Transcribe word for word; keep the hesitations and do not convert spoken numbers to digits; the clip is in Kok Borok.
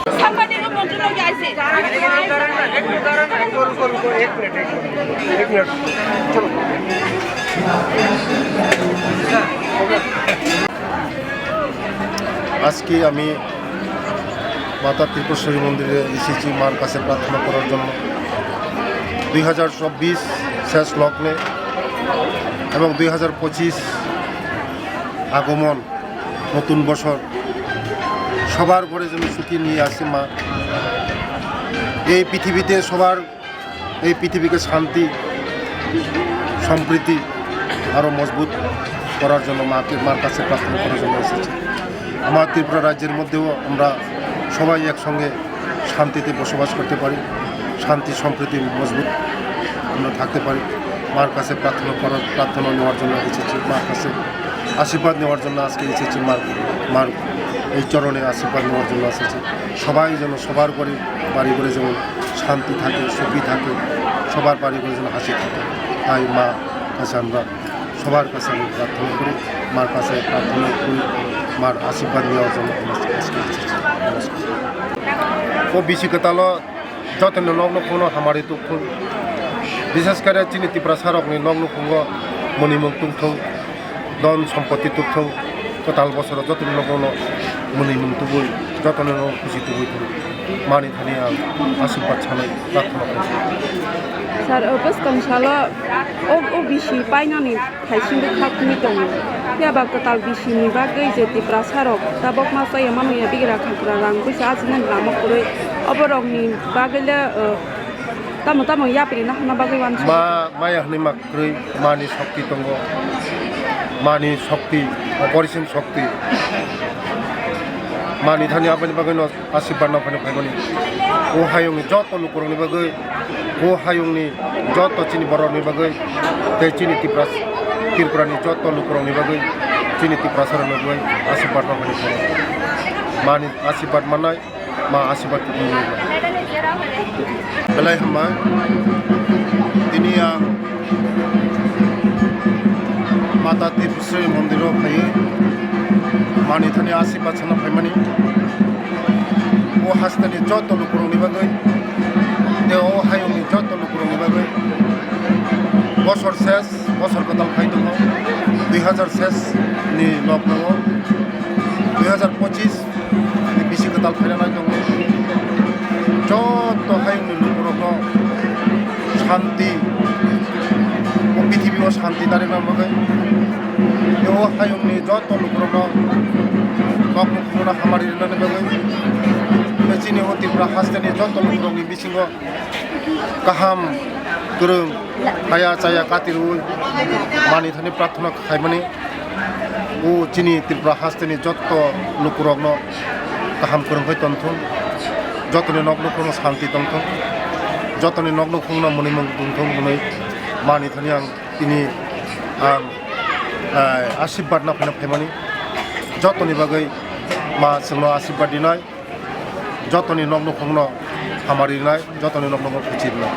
संबंधित मंत्री लोग आए थे। আজকে আমি মাতা ত্রিপুরেশ্বরী মন্দিরে এসেছি মার কাছে প্রার্থনা করার জন্য। দুই হাজার চব্বিশ শেষ লগ্নে এবং দুই হাজার পঁচিশ আগমন, নতুন বছর, সবার ঘরে যেন সুখী নিয়ে আসে মা। এই পৃথিবীতে সবার, এই পৃথিবীকে শান্তি, সম্প্রীতি আরও মজবুত করার জন্য মাকে, মার কাছে প্রার্থনা করার জন্য এসেছি। আমার ত্রিপুরা রাজ্যের মধ্যেও আমরা সবাই একসঙ্গে শান্তিতে বসবাস করতে পারি, শান্তি সম্প্রীতি মজবুত আমরা থাকতে পারি। মার কাছে প্রার্থনা করার, প্রার্থনা নেওয়ার জন্য এসেছি, মার কাছে আশীর্বাদ নেওয়ার জন্য আজকে এসেছি, মার, মার এই চরণে আশীর্বাদ নেওয়ার জন্য এসেছি। সবাই যেন সবার ঘরে, বাড়ি ঘরে যেমন শান্তি থাকে, সুখী থাকে, সবার বাড়ি ঘরে যেন হাসি থাকে, তাই মা কাছে আমরা সবার কাছে আমি প্রার্থনা করি, মার কাছে প্রার্থনা করি, মার আশীর্বাদ নেওয়ার জন্য আমরা আজকে এসেছি। নমস্কার। O bisi kwtalo jotoni nok nukhungno hamari tubthung, bisas kare chini Tiprasa rokni nok nukhungo mwnwimung tubthung, don sompoti tubthung, kwtal bosoro jotoni nok nukhungno mwnwimung tubui, jotoni nok khusi tubui thung. Mani thani ang aswk bachano prarthana khlaio. Sir, o bwskang salo o, o bisi painani thaisingwi khakni tongo. Phiya ba kwtal bisini bagwi je Tiprasa rok tabok ma chaya mano ya bigra khankra rang buisa ajinani lama kwrwi. Oborokni bagwi le, o, tamo tamo yapri nahana bagwi uansukha. Ma, maya hwnwi ma kwrwi, mani shokti tongo. Mani shokti, operation shokti. Mani thani aboni bagwino asirbat no phano phaimani. O hayungni joto lukurokni bagwi, o hayungni joto chini borokni bagwi, tei chini Tipra, Tripurani joto lukurokni bagwi, chini Tiprasarokni bagwi asirbat no phano phaimani. Mani asirbat mannai, ma asirbat kupulungo. Belai hambai. Tini ang Mata Tripureshwari mondiro phaiwi mani thani asirbat sana phaimani. O hasteni joto lukurokni bagwi, tei o hayungni joto lukurokni bagwi bosor ses, bosor kwtal phai tongo, dui hazar ses ni nok tongo, dui hazar pochis ni bisi kwtal phaina nai tongo. Joto hayungni lukurokno shanti, o pithibio shanti narwkna bagwi, tei o hayungni joto lukurokno kok nukhungno hamari rwnani bagwi, tei chini o Tripura hasteni joto lukurokni bisingo kaham, kwrwng, haya chaya katirwi mani thani prarthana khaimani. O chini Tripura hasteni joto lukurokno kaham kwrwng khe tongthung, jotoni nok nukhungno shanti tongthung, jotoni nok nukhungno mwnwimung tongthung hwnwi mani thani ang tini ang, eh, asirbat no phano phaimani. Jotoni bagwi ma chwngno asirbat rinai. Jotoni nok nukhungno hamari rinai, jotoni nok nukhungno khuchi rinai.